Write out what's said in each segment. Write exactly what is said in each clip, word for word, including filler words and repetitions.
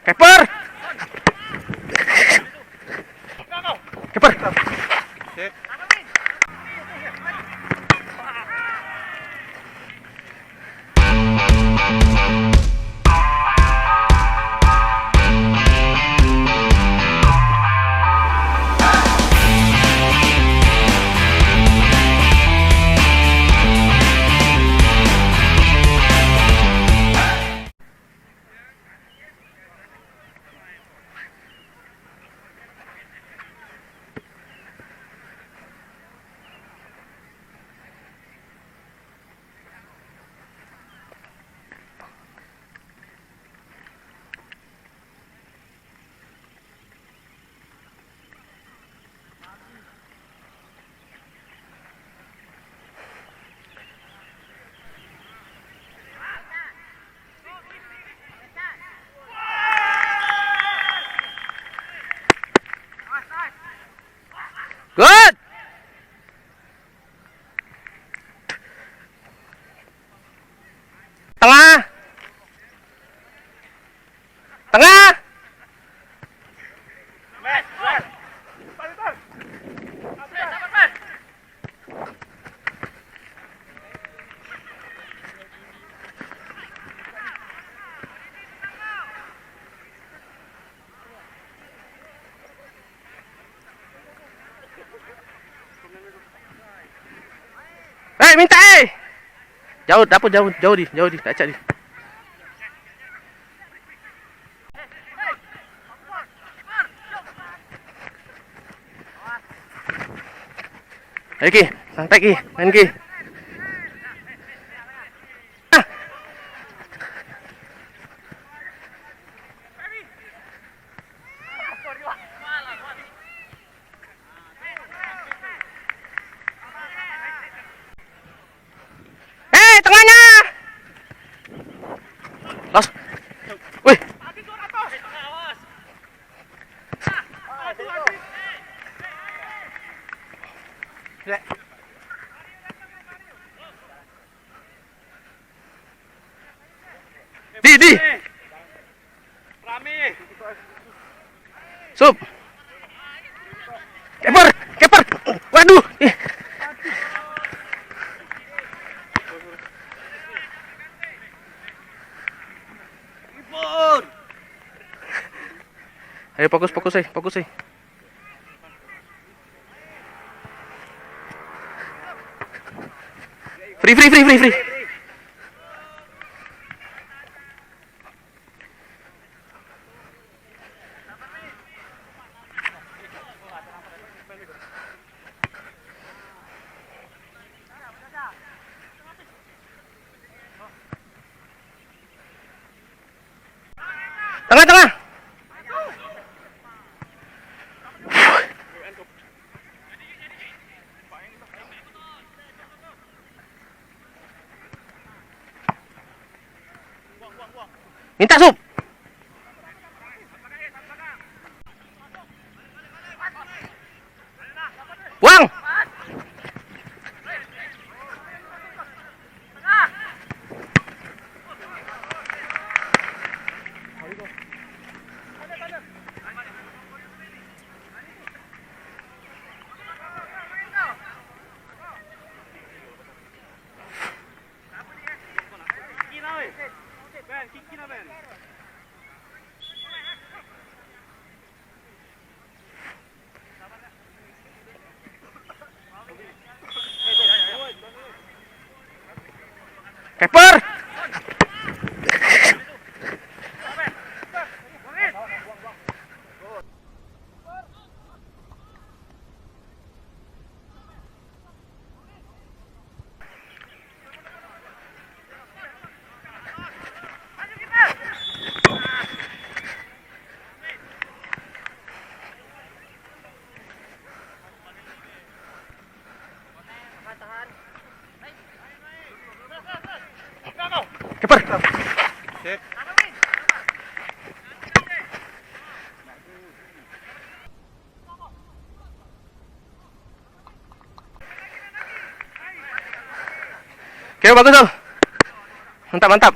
Keeper. Keeper. Good. Tengah. Tengah. Eh, minta, eh. Jauh, dapur jauh, jauh di, jauh di, tak cak di. Ayo, Ki, santai, Ki, main, Ki. Ah. Eh, tengahnya. Los. Wih. Di, di. Rame. Sup. Keeper, keeper. Waduh. Ih. Ayo fokus, fokus, eh, fokus, eh. Free, free, free, free, free. Tengah, tengah. Minta, Sup. Buang. Keeper. Keeper. Sip. Oke, bagus, Om. Mantap, mantap.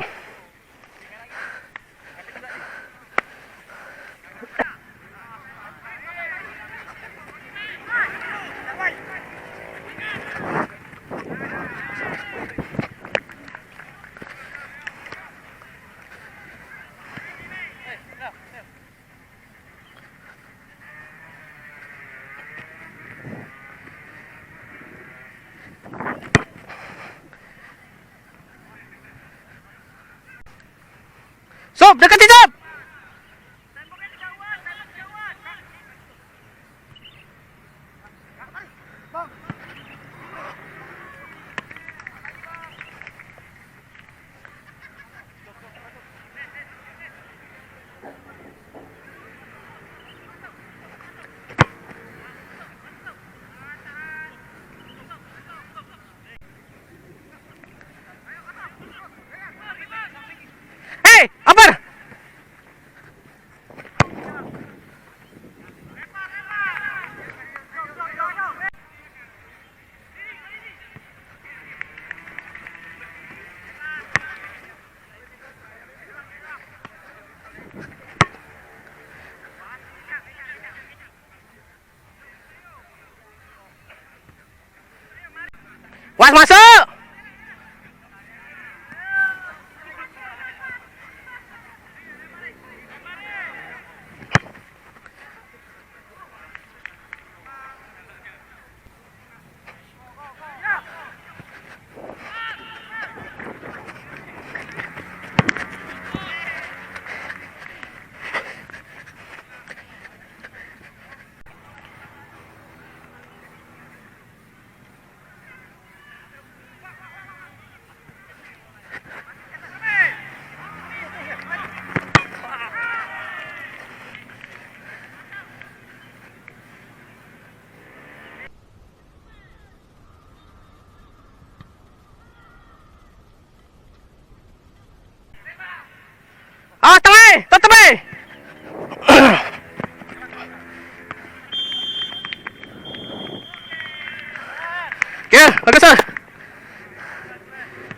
Bagus, ah.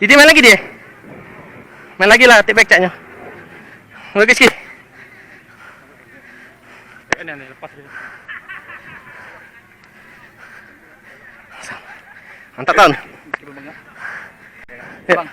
Jadi main lagi dia. Main lagi lah, take back caknyo. Bagus, Ki. Mantap, Ton. Bang.